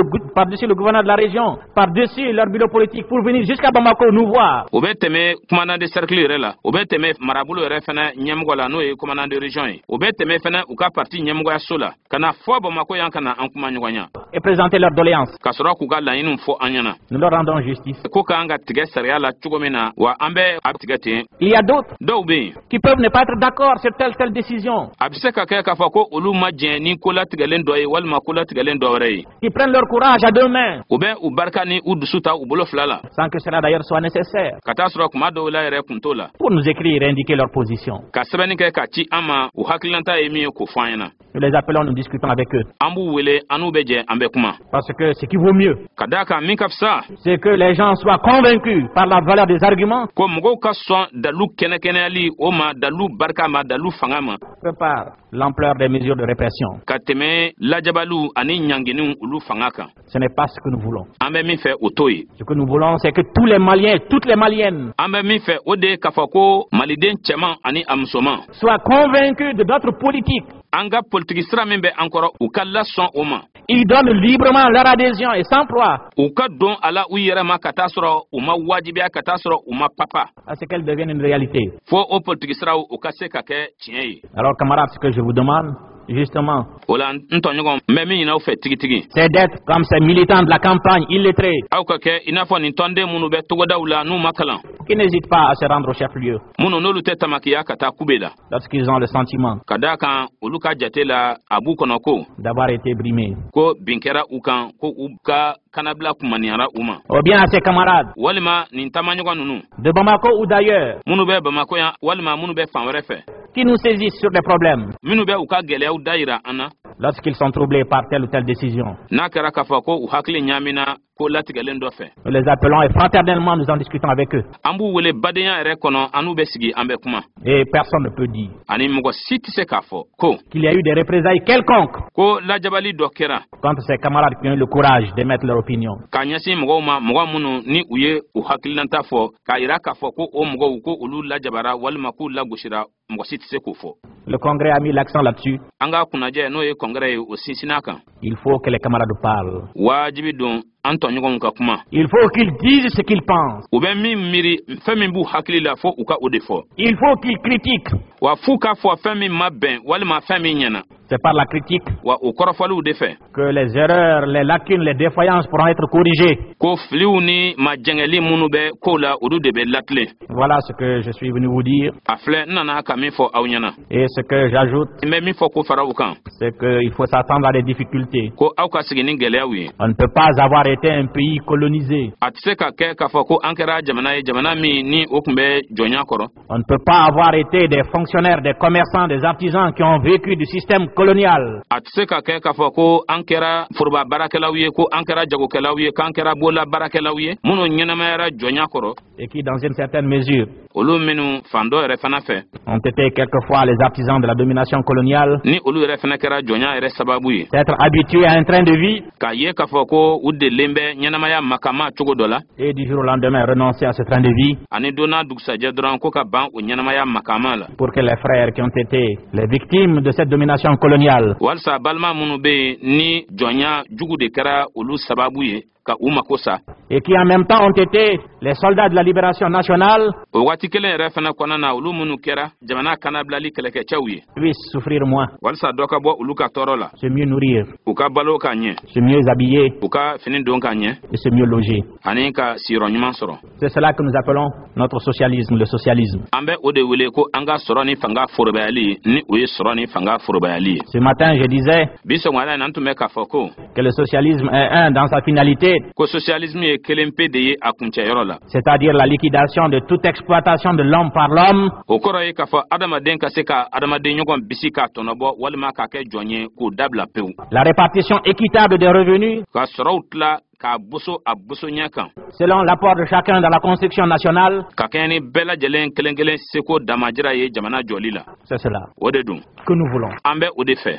le gouverneur de la région, par-dessus leur bureau politique pour venir jusqu'à Bamako nous voir. U bɛ tɛmɛ commandant de cercle yɛrɛ la, u bɛ tɛmɛ marabolo yɛrɛ fana ɲɛmɔgɔ la, n'o ye commandant de région ye, u bɛ tɛmɛ fana u ka parti ɲɛmɔgɔyaso la, ka na fɔ Bamako yan, ka na an kuma ɲɔgɔn ɲa. Et présenter leurs doléances. Ka sɔrɔ k'u ka laɲiniw fɔ an ɲɛna. Nous leur rendons justice. Ko k'an ka tigɛ sariya la cogo min na wa, an bɛ a tigɛ ten. Il y a d'autres dɔw bɛ yen qui peuvent ne pas être d'accord sur telle telle décision. A bɛ se ka kɛ k'a fɔ ko olu ma jɛn ni ko latigɛlen dɔ ye walima ko latigɛlen dɔ wɛrɛ ye. Qui prennent leur courage à deux mains. U bɛ u barika ni u dusu ta u bolo fila la. Sans que cela d'ailleurs soit nécessaire. Ka taa sɔrɔ kuma dɔw la yɛrɛ, kun t'o la. Pour nous écrire et indiquer leur position. Ka sɛbɛnni kɛ ka ci an ma, u hakilinata ye min ye, k'o fɔ an ɲɛna. Nous les appelons, nous discutons avec eux. An b'u wele, an n'u bɛ jɛ, an bɛ kuma. Parce que ce qui vaut mieux, ka d'a kan, min ka fisa, c'est que les gens soient convaincus par la valeur des arguments ko mɔgɔw ka sɔn dalu kɛnɛkɛnɛyali o ma, dalu barika ma, dalu fanga ma, que par l'ampleur des mesures de répression. ka tɛmɛ lajabaliw ani ɲanginiw olu fanga kan. Ce n'est pas ce que nous voulons. An bɛ min fɛ, o t'o ye. Ce que nous voulons, c'est que tous les Maliens et toutes les Maliennes An bɛ min fɛ, o de ye k'a fɔ ko maliden cɛman ani a musoman soient convaincus de notre politique an ka politiki sira min bɛ an kɔrɔ, u ka lasɔn o ma. Ils donnent librement leur adhésion et s'emploient U ka don a la u yɛrɛ ma ka taa sɔrɔ u ma wajibiya, ka taa sɔrɔ u ma papa, à ce qu'elle devienne une réalité. fo o politiki siraw u ka se ka kɛ tiɲɛ ye. Alors, camarades, ce que je vous demande, justement, O la, n tɔɲɔgɔn, n bɛ min ɲini aw fɛ tigitigi, c'est d'être comme ces militants de la campagne illettrés aw ka kɛ i n'a fɔ nin tɔnden minnu bɛ togodaw la n'u ma kalan, qui n'hésitent pas à se rendre au chef-lieu minnu n'olu tɛ tamakiya ka taa kube la, lorsqu'ils ont le sentiment ka daa kan olu ka jate la, a b'u kɔnɔ ko d'avoir été brimés. ko bin kɛra u kan, ko u ka kanabila kumaniyara u ma. Ou bien à ses camarades Walima nin taamaɲɔgɔn ninnu de Bamako ou d'ailleurs minnu bɛ Bamako yan walima minnu bɛ fan wɛrɛ fɛ, qui nous saisissent sur des problèmes minnu bɛ u ka gɛlɛyaw dayira an na lorsqu'ils sont troublés par telle ou telle décision. n'a kɛra k'a fɔ ko u hakili ɲaamina ko latigɛlen dɔ fɛ. Nous les appelons et fraternellement nous en discutons avec eux. An b'u wele badenya yɛrɛ kɔnɔ, an n'u bɛ sigi, an bɛ kuma. Et personne ne peut dire Ani mɔgɔ si tɛ se k'a fɔ ko qu'il y a eu des représailles quelconques ko lajabali dɔ kɛra contre ces camarades qui ont eu le courage d'émettre leur opinion. k'a ɲɛsin mɔgɔw ma, mɔgɔ minnu ni u ye u hakilinata fɔ, k'a yira k'a fɔ ko o mɔgɔw ko olu lajabara walima k'u lagosira. Mɔgɔ si tɛ se k'o fɔ. Le Congrès a mis l'accent là-dessus. An ka kunnajɛ, n'o ye congrès ye, o sinsinna kan. Il faut que les camarades parlent. Wajibi don an tɔɲɔgɔnw ka kuma. Il faut qu'ils disent ce qu'ils pensent. U bɛ min miiri, fɛn min b'u hakili la, fo u ka o de fɔ. Il faut qu'ils critiquent. Wa f'u k'a fɔ fɛn min ma bɛn walima fɛn min ɲɛna. C'est par la critique Wa o kɔrɔfɔliw de fɛ que les erreurs, les lacunes, les défaillances pourront être corrigées. ko filiw ni majɛngɛli minnu bɛ kow la, olu de bɛ latilen. Voilà ce que je suis venu vous dire. A filɛ, n nana ka min fɔ aw ɲɛna. Et ce que j'ajoute, N bɛ min fɔ ko fara u kan, c'est qu'il faut s'attendre à des difficultés. ko aw ka sigi ni gɛlɛyaw ye. On ne peut pas avoir été un pays colonisé. A tɛ se ka kɛ k'a fɔ ko an kɛra jamana ye, jamana min ni o tun bɛ jɔnya kɔrɔ. On ne peut pas avoir été des fonctionnaires, des commerçants, des artisans qui ont vécu du système colonial. A tɛ se ka kɛ k'a fɔ ko an kɛra foroba baarakɛlaw ye, ko an kɛra jagokɛlaw ye, k'an kɛra bolola baarakɛlaw ye minnu ɲɛnamayara jɔnya kɔrɔ, Et qui, dans une certaine mesure, olu minnu fan dɔ yɛrɛ fana fɛ, ont été quelquefois les artisans de la domination coloniale, ni olu yɛrɛ fana kɛra jɔnya yɛrɛ sababu ye, s'être habitués à un train de vie k'a ye k'a fɔ ko u delilen bɛ ɲɛnamaya makama cogo dɔ la, et du jour au lendemain renoncer à ce train de vie ani don n'a dugusajɛ dɔrɔn ko ka ban o ɲɛnamaya makama la, pour que les frères qui ont été les victimes de cette domination coloniale walisa balima minnu bɛ yen ni jɔnya jugu de kɛra olu sababu ye ka u mako sa, et qui en même temps ont été les soldats de la libération nationale o waati kelen yɛrɛ fana kɔnɔna na, olu minnu kɛra jamana kanabilali kɛlɛkɛcɛw ye, puissent souffrir moins, walisa dɔ ka bɔ olu ka tɔɔrɔ la, se mieux nourrir, u ka balo ka ɲɛ, se mieux habiller u ka fini don ka ɲɛ, et se mieux loger. ani ka siyɔrɔ ɲuman sɔrɔ. C'est cela que nous appelons notre socialisme, le socialisme. An bɛ o de wele ko an ka sɔrɔ ni fanga forobayali, ni o ye sɔrɔ ni fanga forobayali ye. Ce matin, je disais Bi sɔgɔmada in na, n tun bɛ k'a fɔ ko que le socialisme est un dans sa finalité, ko socialisme ye kelen pe de ye a kuncɛyɔrɔ la, c'est-à-dire la liquidation de toute exploitation de l'homme par l'homme, o kɔrɔ ye k'a fɔ adamaden ka se ka adamaden ɲɔgɔn bisi k'a tɔnɔbɔ walima k'a kɛ jɔn ye k'o dabila pewu, la répartition équitable des revenus ka sɔrɔw tila k'a boso a boso ɲɛ kan, selon l'apport de chacun dans la construction nationale. ka kɛɲɛ ni bɛɛ lajɛlen kelen kelen seko damajira ye jamana jɔli la. C'est cela O de don que nous voulons. an bɛ o de fɛ.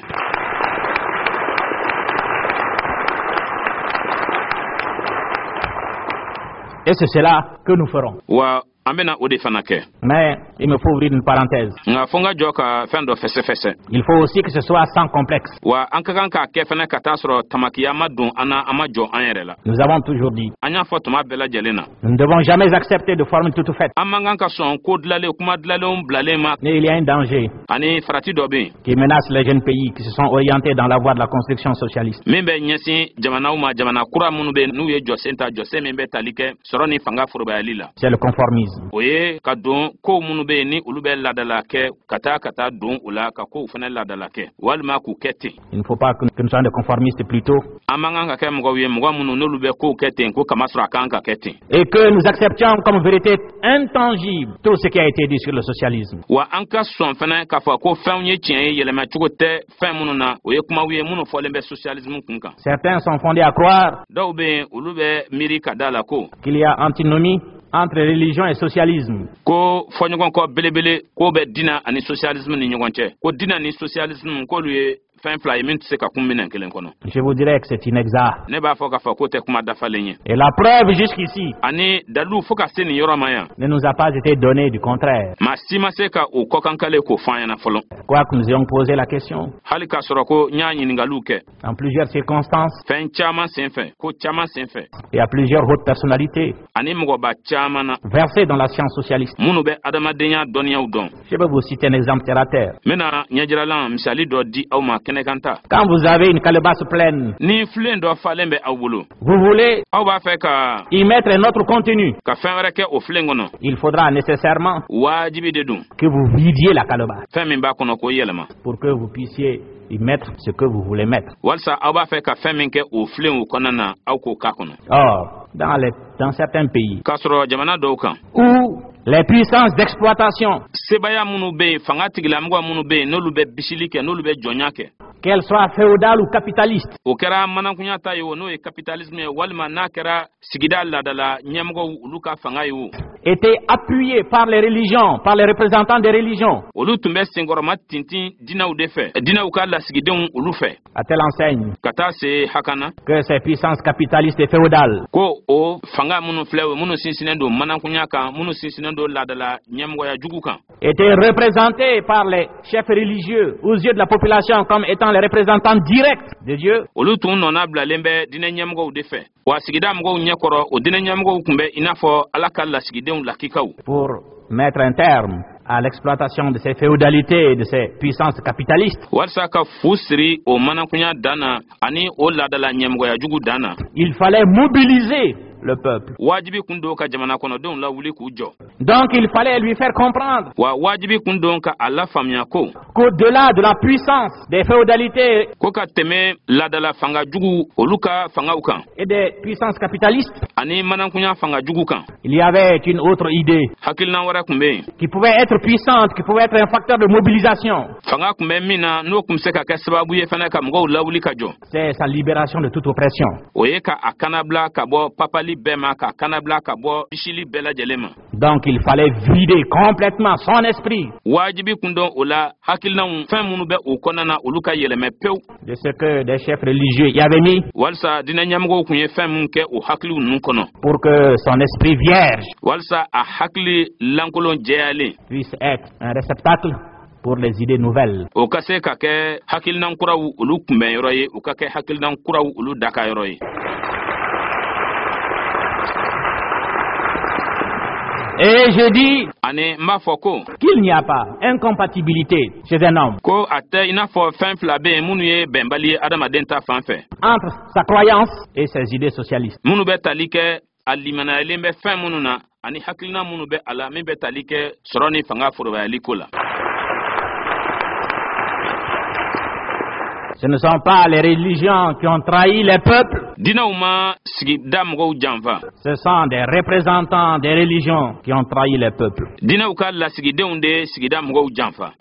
Et c'est cela que nous ferons. Wa an bɛna o de fana kɛ. Mais il me faut ouvrir une parenthèse. Nka fo n ka jɔ ka fɛn dɔ fɛsɛfɛsɛ. Il faut aussi que ce soit sans complexe. Wa an ka kan k'a kɛ fana ka taa sɔrɔ tamakiya ma don an na, an ma jɔ an yɛrɛ la. Nous avons toujours dit, An y'a fɔ tuma bɛɛ lajɛlen na, nous ne devons jamais accepter de formules toutes faites. an man kan ka sɔn ko dilalen, kuma dilalenw bilalen ma. Mais il y a un danger Ani farati dɔ bɛ yen qui menace les jeunes pays qui se sont orientés dans la voie de la construction socialiste. min bɛ ɲɛsin jamanaw ma, jamana kura minnu bɛ yen n'u ye jɔsen ta, jɔsen min bɛ tali kɛ sɔrɔ ni fanga forobayali la. C'est le conformisme. O ye ka don kow minnu bɛ yen ni olu bɛ ladala kɛ, ka taa don o la ka kow fana ladala kɛ walima k'u kɛ ten. Il ne faut pas que nous soyons des conformistes plutôt An man kan ka kɛ mɔgɔw ye, mɔgɔ minnu n'olu bɛ kow kɛ ten ko kamasɔrɔ a kan ka kɛ ten. et que nous acceptions comme vérité intangible tout ce qui a été dit sur le socialisme. Wa an ka sɔn fana k'a fɔ ko fɛnw ye tiɲɛ ye, yɛlɛmacogo tɛ fɛn minnu na, o ye kumaw ye minnu fɔlen bɛ socialisme kun kan. Certains sont fondés à croire Dɔw bɛ yen, olu bɛ miiri ka da la ko qu'il y a antinomie entre religion et socialisme. ko fɔɲɔgɔnkɔ belebele ko bɛ dina ani socialisme ni ɲɔgɔn cɛ, ko dina ni socialisme k'olu ye fɛn fila ye min tɛ se ka kun minɛn kelen kɔnɔ. Je vous dirais que c'est inexact. Ne b'a fɔ k'a fɔ k'o tɛ kuma dafalen ye. Et la preuve jusqu'ici Ani dalilu fo ka se nin yɔrɔ ma yan, ne nous a pas été donnée du contraire. maa si ma se ka o kɔkankale k'o fɔ an ɲɛna fɔlɔ. Quoique nous ayons posé la question Hali k'a sɔrɔ ko n y'a ɲiningaliw kɛ en plusieurs circonstances fɛn caman sen fɛ, ko caman sen fɛ, et à plusieurs hautes personnalités ani mɔgɔba caman na versées dans la science socialiste. minnu bɛ adamadenya dɔnniyaw dɔn. Je vais vous citer un exemple terre à terre. N bɛna ɲɛjiralan misali dɔ di aw ma kɛnɛkan ta. Quand vous avez une calebasse pleine, Ni filen dɔ falen bɛ aw bolo, vous voulez aw b'a fɛ ka y mettre un autre contenu. ka fɛn wɛrɛ kɛ o filen kɔnɔ, Il faudra nécessairement wajibi de don que vous vidiez la calebasse fɛn min b'a kɔnɔ k'o yɛlɛma, pour que vous puissiez y mettre ce que vous voulez mettre. walisa aw b'a fɛ ka fɛn min kɛ o filen o kɔnɔna na, aw k'o k'a kɔnɔ. Or, dans certains pays K'a sɔrɔ jamana dɔw kan, où les puissances d'exploitation, sebaya minnu bɛ yen, fanga tigilamɔgɔ minnu bɛ yen, n'olu bɛ bisili kɛ, n'olu bɛ jɔnya kɛ, qu'elles soient féodales ou capitalistes, o kɛra manakunya ta ye o, n'o ye capitalisme ye, walima n'a kɛra sigida laadala ɲɛmɔgɔw olu ka fanga ye o, étaient appuyées par les religions, par les représentants des religions, olu tun bɛ senkɔrɔma tintin dinɛw de fɛ, dinɛw ka lasigidenw olu fɛ, à telle enseigne ka taa se hakana que ces puissances capitalistes et féodales ko o fanga minnu filɛ o, minnu sinsinnen don manakunya kan, minnu sinsinnen don laadala ɲɛmɔgɔya jugu kan, étaient représentées par les chefs religieux aux yeux de la population comme étant les représentants directs de Dieu, olu tun nɔna bilalen bɛ dinɛ ɲɛmɔgɔw de fɛ, wa sigida mɔgɔw ɲɛkɔrɔ, o dinɛ ɲɛmɔgɔw tun bɛ i n'a fɔ Ala ka lasigidenw lakikaw. pour mettre un terme à l'exploitation de ces féodalités et de ces puissances capitalistes. Walisa ka fu siri o manakunya dan na ani o laadala ɲɛmɔgɔya jugu dan na, Il fallait mobiliser le peuple. wajibi kun don ka jamana kɔnɔdenw lawuli k'u jɔ. Donc il fallait lui faire comprendre Wa wajibi kun don ka a lafaamuya ko qu'au-delà de la puissance des féodalités ko ka tɛmɛ laadala fanga jugu olu ka fangaw kan et des puissances capitalistes, ani manakunya fanga jugu kan, il y avait une autre idée hakilina wɛrɛ tun bɛ yen qui pouvait être puissante, qui pouvait être un facteur de mobilisation. fanga tun bɛ min na, n'o tun bɛ se ka kɛ sababu ye fana ka mɔgɔw lawuli ka jɔ. C'est sa libération de toute oppression. O ye ka a kanabila ka bɔ papali bɛɛ ma, ka kanabila ka bɔ bisili bɛɛ lajɛlen ma. Donc il fallait vider complètement son esprit Wajibi kun don o la, hakilinaw fɛn minnu bɛ o kɔnɔna na, olu ka yɛlɛmɛ pewu, de ce que des chefs religieux y avaient mis walisa diinɛ ɲɛmɔgɔw tun ye fɛn min kɛ o hakiliw ninnu kɔnɔ, pour que son esprit vierge walisa a hakili lankolon jɛyalen puisse être un réceptacle pour les idées nouvelles. o ka se ka kɛ hakilinan kuraw olu kunbɛnyɔrɔ ye, o ka kɛ hakilinan kuraw olu dakayɔrɔ ye. Et je dis Ani n b'a fɔ ko qu'il n'y a pas incompatibilité chez un homme ko a tɛ i n'a fɔ fɛn fila bɛ yen minnu ye bɛnbali ye adamaden ta fan fɛ, entre sa croyance et ses idées socialistes. minnu bɛ tali kɛ a limaniyalen bɛ fɛn minnu na ani hakilina minnu bɛ a la min bɛ tali kɛ sɔrɔ ni fanga forobayali ko la. Ce ne sont pas les religions qui ont trahi les peuples, Dinɛw ma sigida mɔgɔw janfa, ce sont des représentants des religions qui ont trahi les peuples. Dinɛw ka lasigidenw de ye sigida mɔgɔw janfa.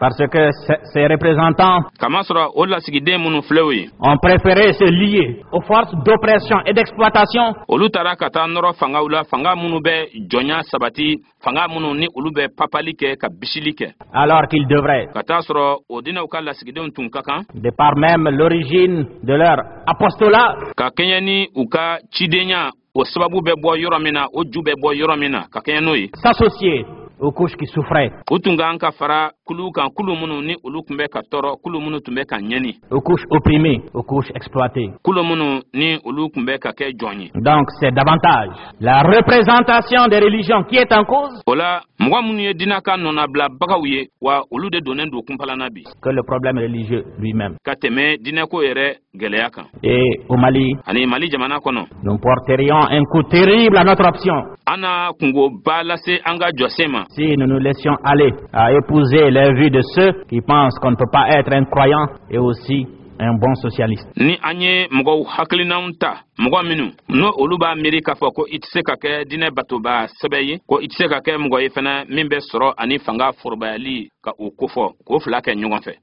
Parce que ces représentants Kamasɔrɔ o lasigiden minnu filɛ o ye, ont préféré se lier aux forces d'oppression et d'exploitation olu taara ka taa nɔrɔ fangaw la, fanga minnu bɛ jɔnya sabati, fanga minnu ni olu bɛ papali kɛ ka bisili kɛ, alors qu'ils devraient, ka taa sɔrɔ o dinɛw ka lasigidenw tun ka kan, de par même l'origine de leur apostolat, ka kɛɲɛ ni u ka cidenya o sababu bɛ bɔ yɔrɔ min na, o ju bɛ bɔ yɔrɔ min na, ka kɛɲɛ n'o ye, s'associer aux couches qui souffraient, u tun kan ka fara kuluw kan, kulu minnu ni olu tun bɛ ka tɔɔrɔ, kulu minnu tun bɛ ka ɲɛni, aux couches opprimées, aux couches exploitées. kulu minnu ni olu tun bɛ ka kɛ jɔn ye. Donc c'est davantage la représentation des religions qui est en cause O la, mɔgɔ minnu ye diinɛ ka nɔnabilabagaw ye, wa olu de donnen don kunpala na bi que le problème religieux lui-même. ka tɛmɛ diinɛko yɛrɛ gɛlɛya kan. Et au Mali, Ani Mali jamana kɔnɔ, nous porterions un coup terrible à notre option an na kungoba lase an ka jɔsen ma si nous nous laissions aller à épouser les vues de ceux qui pensent qu'on ne peut pas être un croyant et aussi un bon socialiste. ni an ye mɔgɔw hakilinaw ta, mɔgɔ minnu n'o olu b'a miiri k'a fɔ ko i tɛ se ka kɛ diinɛ batoba sɛbɛ ye, ko i tɛ se ka kɛ mɔgɔ ye fɛnɛ min bɛ sɔrɔ ani fanga forobayali ka o kofɔ, k'o fila kɛ ɲɔgɔn fɛ.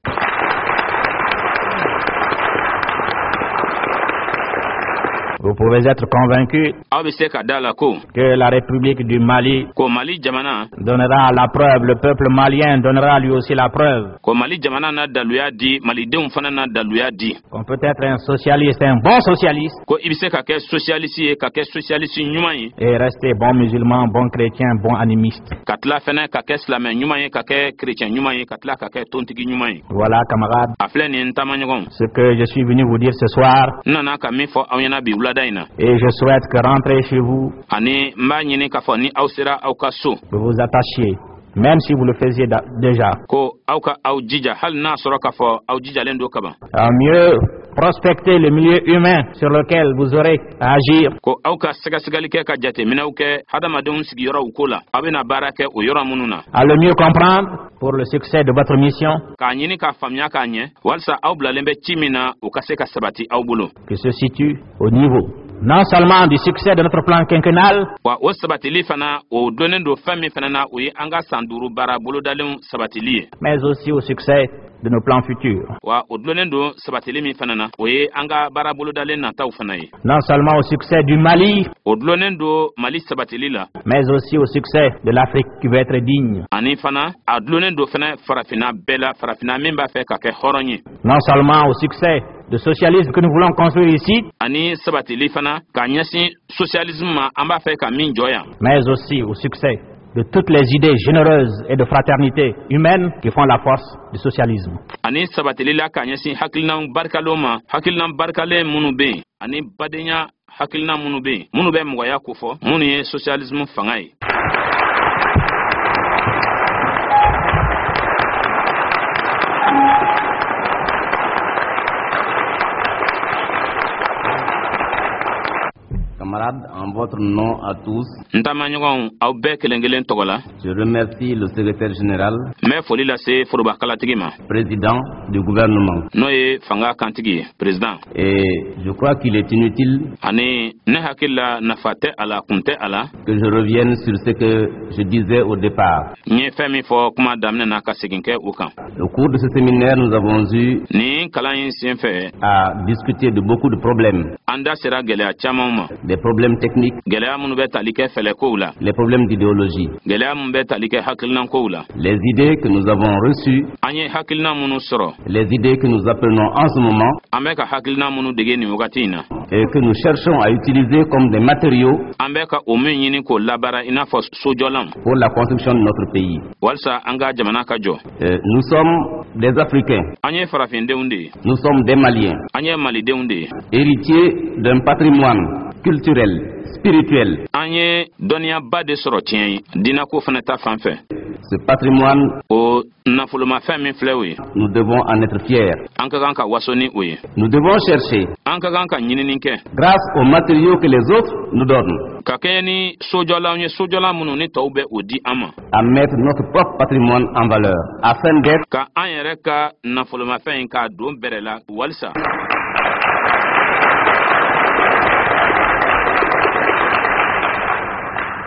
Vous pouvez être convaincu Aw bɛ se ka da la ko que la République du Mali ko Mali jamana donnera la preuve, le peuple malien donnera lui aussi la preuve ko Mali jamana na daluya di, malidenw fana na daluya di qu'on peut être un socialiste, un bon socialiste, ko i bɛ se ka kɛ socialiste ye, ka kɛ socialiste ɲuman ye, et rester bon musulman, bon chrétien, bon animiste. ka tila fɛnɛ ka kɛ silamɛ ɲuman ye, ka kɛ chrétien ɲuman ye, ka tila ka kɛ tontigi ɲuman ye. Voilà, camarades, A filɛ nin, n taamaɲɔgɔnw, ce que je suis venu vous dire ce soir, n nana ka min fɔ aw ɲɛna bi wulada in na, et je souhaite que rentrez chez vous, ani n b'a ɲini k'a fɔ ni aw sera aw ka so, vous vous attachiez, même si vous le faisiez déjà, ko aw ka aw jija, hali n'a sɔrɔ k'a fɔ aw jijalen don kaban, à mieux prospecter le milieu humain sur lequel vous aurez à agir, ko aw ka sɛgɛsɛgɛli kɛ, ka jateminɛw kɛ hadamadenw sigiyɔrɔw ko la, aw bɛna baara kɛ o yɔrɔ minnu na, à le mieux comprendre pour le succès de votre mission k'a ɲini k'a faamuya k'a ɲɛ, walisa aw bilalen bɛ ci min na, o ka se ka sabati aw bolo, qui se situe au niveau non seulement du succès de notre plan quinquennal, wa o sabatili fana, o donnen don fɛn min fana na, o ye an ka san 5 baara bolodalenw sabatili ye, mais aussi au succès de nos plans futurs. Wa o dulonnen don sabatili min fana na, o ye an ka baara bolodalen nataw fana ye, Non seulement au succès du Mali, o dulonnen don Mali sabatili la, mais aussi au succès de l'Afrique qui veut être digne. Ani fana a dulonnen don fana farafinna bɛɛ la, farafinna min b'a fɛ ka kɛ hɔrɔn ye, Non seulement au succès de socialisme que nous voulons construire ici, ani sabatili fana ka ɲɛsin socialisme ma, an b'a fɛ ka min jɔ yan, mais aussi au succès de toutes les idées généreuses et de fraternité humaine qui font la force du socialisme. Ani sabatili la ka ɲɛsin hakilina barikalenw ma, hakilina barikalen minnu bɛ yen, ani badenya hakilina minnu bɛ yen, minnu bɛ mɔgɔya kofɔ, minnu ye socialisme fanga ye. Camarades, en votre nom à tous, N taamaɲɔgɔnw, aw bɛɛ kelen kelen tɔgɔ la, je remercie le secrétaire général, n bɛ foli lase forobakalatigi ma, président du gouvernement. n'o ye fanga kantigi ye, président. Et je crois qu'il est inutile Ani ne hakili la, nafa tɛ a la, kun tɛ a la que je revienne sur ce que je disais au départ. n ye fɛn min fɔ kuma daminɛ na, ka segin kɛ o kan. Au cours de ce séminaire, nous avons eu Nin kalan in sen fɛ, à discuter de beaucoup de problèmes, an da sera gɛlɛya caman ma, des problèmes techniques, gɛlɛya minnu bɛ tali kɛ fɛlɛkow la, les problèmes d'idéologie, gɛlɛya minnu bɛ tali kɛ hakilinankow la, les idées que nous avons reçues, An ye hakilina minnu sɔrɔ, les idées que nous apprenons en ce moment an bɛ ka hakilina minnu dege nin wagati in na, et que nous cherchons à utiliser comme des matériaux an bɛ ka o min ɲini k'o labaara i n'a fɔ sojɔlanw pour la construction de notre pays. walisa an ka jamana ka jɔ. Nous sommes des Africains, An ye farafindenw de ye, nous sommes des Maliens, an ye malidenw de ye, héritiers d'un patrimoine culturel, spirituel. An ye dɔnniyaba de sɔrɔ tiɲɛ ye diinako fana ta fan fɛ. Ce patrimoine, O nafolomafɛn min filɛ o ye, nous devons en être fiers. an ka kan ka waso ni o ye. Nous devons chercher, An ka kan ka ɲinini kɛ, grâce aux matériaux que les autres nous donnent, ka kɛɲɛ ni sojɔlanw ye, sojɔlan minnu ni tɔw bɛ o di an ma, à mettre notre propre patrimoine en valeur, afin d'être ka an yɛrɛ ka nafolomafɛn in k'a don bɛrɛ la walisa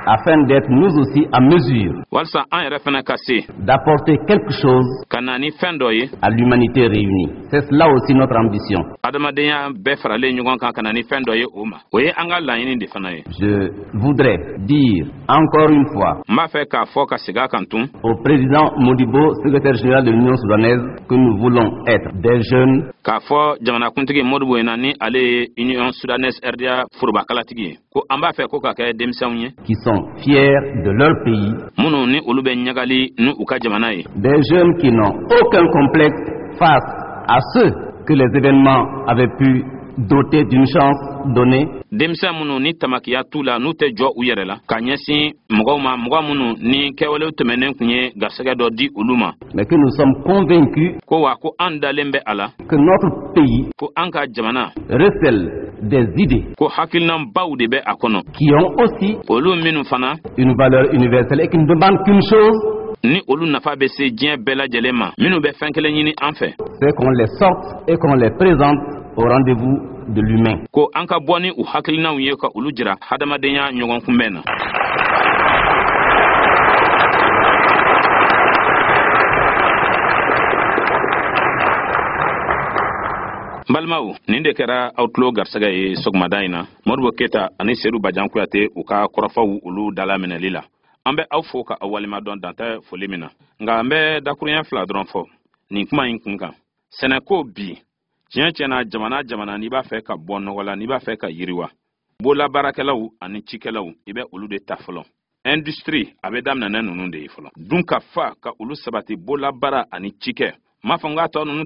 afin d'être nous aussi à mesure walisa an yɛrɛ fana ka se d'apporter quelque chose ka na ni fɛn dɔ ye à l'humanité réunie. C'est cela aussi notre ambition. adamadenya bɛɛ faralen ɲɔgɔn kan, ka na ni fɛn dɔ ye o ma. O ye an ka laɲini de fana ye. Je voudrais dire encore une fois N b'a fɛ k'a fɔ ka segin a kan tun au président Modibo, secrétaire général de l'Union soudanaise, que nous voulons être des jeunes k'a fɔ jamanakuntigi Modibo ɲɛna, ni ale ye Union soudanaise RDA forobakalatigi ye, ko an b'a fɛ ko ka kɛ denmisɛnw ye qui sont fiers de leur pays, minnu ni olu bɛ ɲagali ni u ka jamana ye, des jeunes qui n'ont aucun complexe face à ceux que les événements avaient pu doter d'une chance donnée, denmisɛn minnu ni tamakiya t'u la, n'u tɛ jɔ u yɛrɛ la ka ɲɛsin mɔgɔw ma, mɔgɔ minnu ni kɛwalew tɛmɛnen kun ye garisɛgɛ dɔ di olu ma, mais que nous sommes convaincus ko wa ko an dalen bɛ a la que notre pays ko an ka jamana recèle des idées ko hakilinanbaw de bɛ a kɔnɔ qui ont aussi olu minnu fana une valeur universelle et qui ne demandent qu'une chose, ni olu nafa bɛ se diɲɛ bɛɛ lajɛlen ma, minnu bɛ fɛn kelen ɲini an fɛ, c'est qu'on les sorte et qu'on les présente au rendez-vous de l'humain. ko an ka bɔ ni u hakilinaw ye ka olu jira hadamadenya ɲɔgɔn kunbɛn na. N balimaw, nin de kɛra aw tulo garisɛgɛ ye sɔgɔmada in na, Modibo Keyita ani Sedu Bajan Kuyate u ka kɔrɔfɔw olu dalaminɛli la. An bɛ aw fo ka aw walima dɔn dantɛ foli min na, nka an bɛ dakuruɲɛ fila dɔrɔn fɔ nin kuma in kun kan. Sɛnɛko bi tiɲɛ tiɲɛna, jamana jamana, n'i b'a fɛ ka bɔ nɔgɔ la, n'i b'a fɛ ka yiriwa, bololabaarakɛlaw ani cikɛlaw, i bɛ olu de ta fɔlɔ. Industrie a bɛ daminɛ ninnu de ye fɔlɔ. Dun ka fa ka olu sabati, bololabaara ani cikɛ. M'a fɔ n k'a tɔ ninnu.